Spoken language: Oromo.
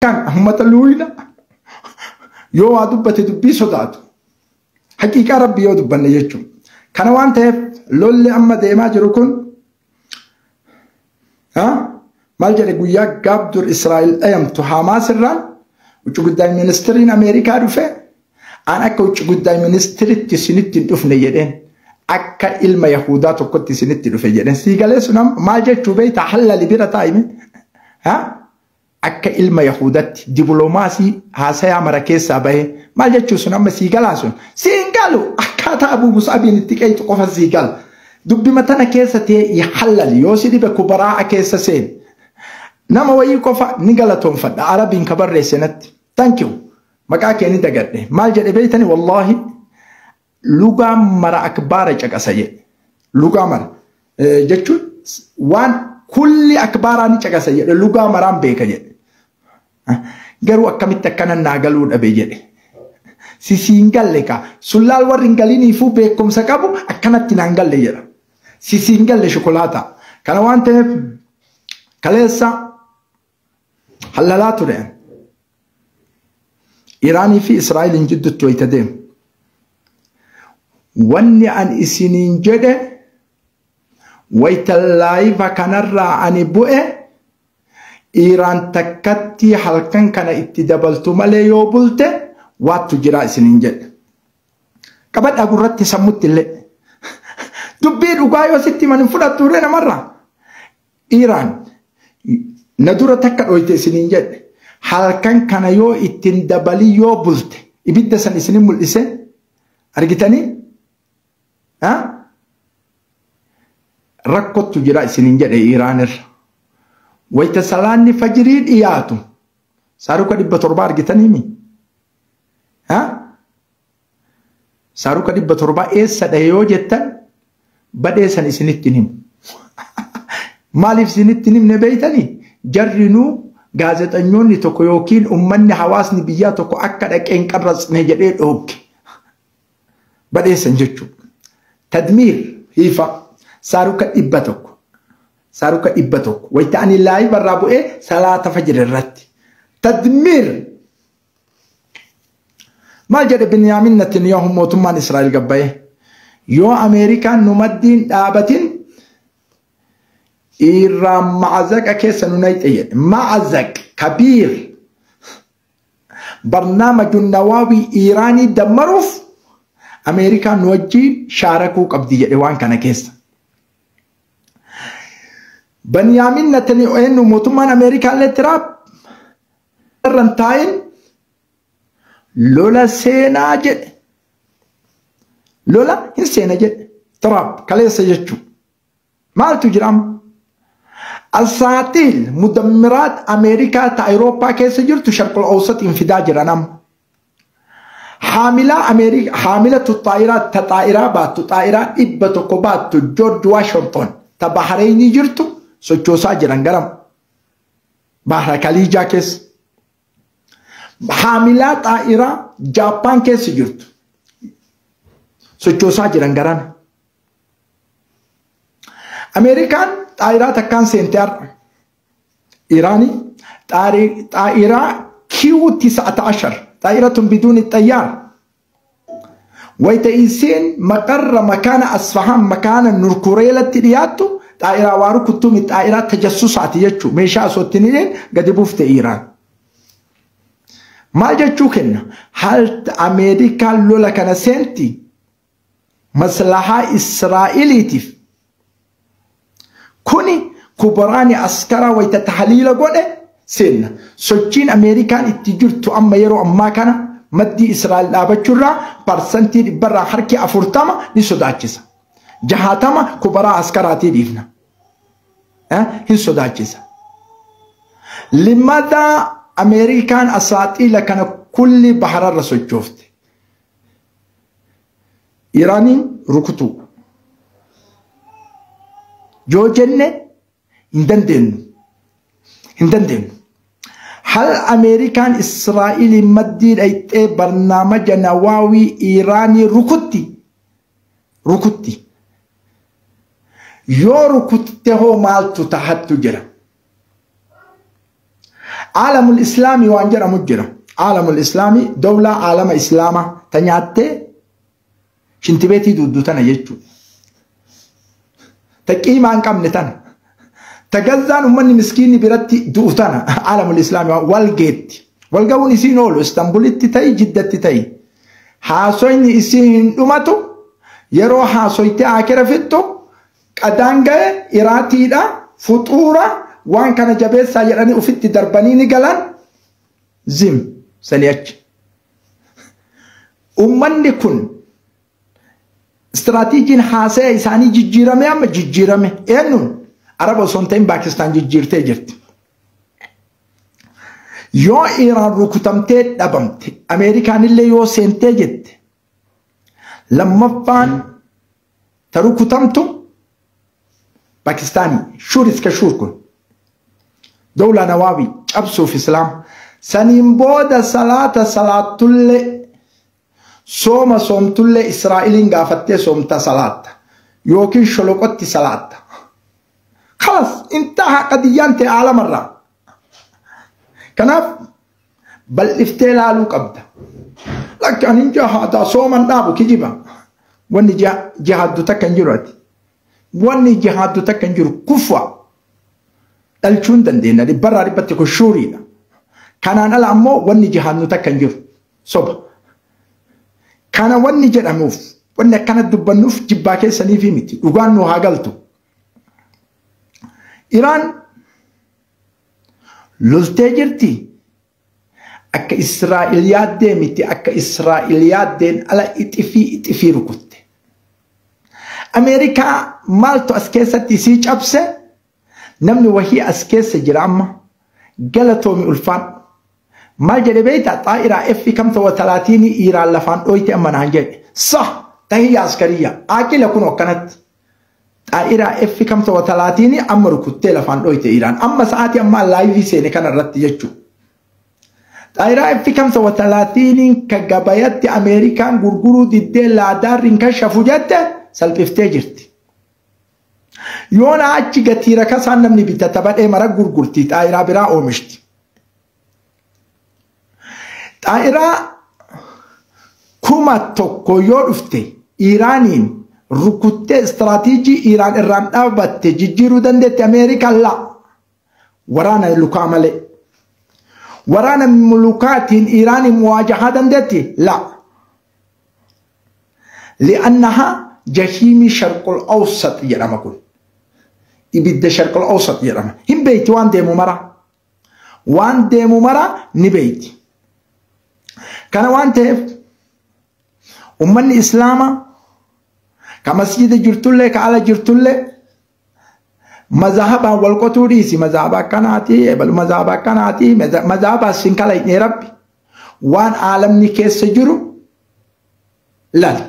Kan ummata luuyina yoo waa dubbate dubbii sodaatu. Haqiiqaa Rabbi yoo dubbanne jechuudha. Kana waan ta'eef lolli amma deemaa jiru kun maal jedhe guyyaa gaaf dur Israa'el dhayamtu Hamaas irraan wucci guddaa ministiriin Ameerikaa dhufe an akka wucci guddaa ministiritti isinitti hin dhufne jedheen akka ilma Yahudaa tokkotti isinitti dhufe jedheen sii galee sun maal jechuu beektaa hallali bira taa'ime akka ilma Yahudatti diploomaasii haasayaa mara keessaa bahee maal jechuu sun amma sii galaa sun siin galu akkaataa Abuu Musaabiin itti qeexu qofa sii gala. Dubbima tana keessa ta'e hallali yoo si dhibe kubaraa keessa seen. Nama wayii qofa ni galatoonfadha Arabiin ka barreesse natti. Thank you. Maqaa kee ni dagadhe. Maal jedhe beeytani wallaahi lugaa mara akbaara caqasa jedhe. Lugaa mara jechuun waan kulli akbaaraa ni caqasa jedhe lugaa maraan beeka jedhe. Garuu akkamitti akkana naa galuu dhabe jedhe. Sisiin galle kaa sullaal warri hin galiniifuu beekumsa qabu akkanatti naan galle jedha. Sisiin galle shukulaataa. Kana waan ta'eef kaleessa hallalaa ture. Iraanii fi Israa'eliin jidduutti wayita deemu. Wanni an isiniin jedhe wayita laayiva kanarraa ani bu'e Iraan takkatti halkan kana itti dabaltu malee yoo bulte waattu jira isiniin jedhe. Qabadhaa gurratti sammutti illee. Dubbii dhugaa yoo sitti himan hin fudhattu turre namarraa. Iraan na dura takka dhoyte isiniin jedhe. Halkan kana yoo ittiin dabalii yoo bulte ibidda san isinin mul'ise argitanii rakkottu jira isiniin jedhe Iraan irra. Wayita salaanni fajirii dhiyaatu saaruka 700 argitaniimi. Saaruka 700 eessa dhahe yoo jettan badhee san isinitti hin himu. Maaliif isinitti hin himne beeytanii? Jarrinuu gaazexanyoonni tokko yookiin uummanni hawaasni biyyaa tokko akka dhaqee hin qarratsne jedhee dhoogge. Badheessan jechuudha. Tadmiir hiifa saaruka 100. Saaruka 100. Wayita ani laayiva irraa bu'ee salaata fajr irratti. Tadmiir. Maal jedhe Binyaamin Netanyahu mootummaan Israa'el gabbayee? Yoo Ameerikaan nu maddiin dhaabatin Iraan ma'azaqa keessa nu nayxe jedhe. Ma'azaq kabiir. Barnaamaju nawaawii Iraanii dammaruuf Ameerikaan nu wajjiin shaarakuu qabdi jedhe waan kana keessa. Binyaamin Netanyahu mootummaan Ameerikaa illee Tiraamp irra hin taa'in lola seenaa jedhe. Lola hin seena jedhe. Tiraamp kaleessa jechuudha. Maaltu jira amma? Asaaxiil mudammiraat Ameerikaa ta Awurooppaa keessa jirtu Sharqul Awsaxiin fidaa jiran amma. Haamilaa Ameerikaa haamilatu xaayiraa ta xaayiraa baattu xaayiraa 100 baattu George Washington ta Bahareenii jirtu sochoosaa jiran gara Bahra Kaliijaa keessa. Haamilaa xaayiraa Jaappaan keessa jirtu sochoosaa jiran garana. Ameerikaan xaayiraa takkaan seente har'a. Iraanii xaayiraa Q-19 xaayiratun biduuni xayyaar. Wayita isiin maqarra makaana Asfahaan makaana Nurkureelatti dhiyaattu xaayiraa waa rukuttuumi xaayiraa tajassusaati jechuu meeshaa osoo ittiin hidheen gadi buufte Iraan. Maal jechuu kenna? Hal Ameerikaan lola kana seenti maslahaa Israa'eliitiif. Kuni kubaraani askaraa wayita tahliila godhe seenna. Sochiin Ameerikaan itti jirtu amma yeroo ammaa kana maddii Israa'el dhaabachuurraa 40% ni sodaachisa. 60 kubaraa askaraatii dhiifna. Hin sodaachisa. Limadaa Ameerikaan asaaxiila kana kulli bahararra sochoofte. Iraaniin rukutuu. Yoo jenne hin dandeenyu. Hin dandeenyu. Hal Ameerikaan Israa'eliin maddii dhayxee barnaamaja nawaawii Iraanii rukutti. Rukutti. Yoo rukutte hoo maaltu tahattu jira? Aalamul Islaamii waan jedhamu jira. Aalamul Islaamii dawlaa aalama Islaamaa ta nyaattee shintibeetii duuddu tana jechuudha. Ta qiimaa hin qabne tana. Ta Gazzaan uummanni miskiinni biratti du'u tana aalamul Islaamii wal geetti. Wal ga'uun isiin oolu Istanbulitti ta'i Jiddatti ta'i. Haasoyni isiin hin dhumatu yeroo haasoytee akira fixxu qadaan ga'e iraatiidha fuxuura waan kana jabeessaa jedhanii ufitti darbanii ni galan zim sanii achi. Uummanni kun istiraatiijiin haasaya isaanii jijjiirame amma jijjiirame eenyuun Araba osoo hin ta'in Paakistaan jijjiirtee jirti. Yoo Iraan rukutamtee dhabamte Ameerikaan illee yoo seentee jette lammaffaan ta rukutamtu Paakistaanii shuur iska shuur kun dawlaa nawaabii cabsuuf islaam saniin booda salaata salaattullee sooma soomtullee Israa'eliin gaafattee soomta salaatta yookiin sholoqotti salaatta. Khalas intaha qadiyyaan ta'e aalamarraa. Kanaaf bal'iftee laaluu qabda. Lakki ani jihaadaa sooman dhaabu kijiba. Wanni jihaaddu takka hin jiru ati. Wanni jihaaddu takka hin jiru kufa. Dhalchuu hin dandeenya dhibbarraa dhibbatti kun shuuriidha. Kanaan ala ammoo wanni jihaadnu takka hin jiru soba. Kana wanni jedhamuuf wanni akkana dubbannuuf jibbaa keessaniifi miti dhugaan nu haa galtu. Iraan loltee jirti akka Israa'el yaaddee miti akka Israa'el yaaddeen ala ixifii ixifii rukutte. Ameerikaa maaltu as keessatti isii cabse namni wahii as keessa jira amma galatoomi ulfaan. Maal jedhe beektaa xaa'iraa F kamta wa talaatiin Iraan lafaan dhooyte amma naan jedhe. Sah tahiyya askariyya aaqila kun akkanatti. Xaa'iraa F kamta wa talaatiin amma rukuttee lafaan dhooyte Iraan amma sa'aatii ammaa laayivii seene kana irratti jechuudha. Xaa'iraa F kamta wa talaatiin ka gabayatti Ameerikaan gurguruu diddee laadaarriin kan shafu jette salphiftee jirti. Yoona achi gatii rakasaan namni bitata badhee mara gurgurti xaa'iraa biraa oomishti. Xaa'iraa 1000 yoo dhufte Iraaniin rukuttee istiraatiijii Iraan irraan dhaabbatte jijjiiruu dandeetti Ameerikaan la waraana lukaa malee. Waraana lukaatiin Iraaniin muwaajahaa dandeetti la. Li'annaha jahiimii sharqul awsat jedhama kun. Ibidda sharqul awsat jedhama. Hin beeyti waan deemu mara. Waan deemu mara ni beeyti. Kana waan ta'eef uummanni Islaamaa ka masjida jirtullee ka ala jirtullee mazahabaan wal qotuu dhiisi mazahaba akkanaati ebalu mazahaba akkanaati mazahaba sin kala hin rabbi waan aalamni keessa jiru laal.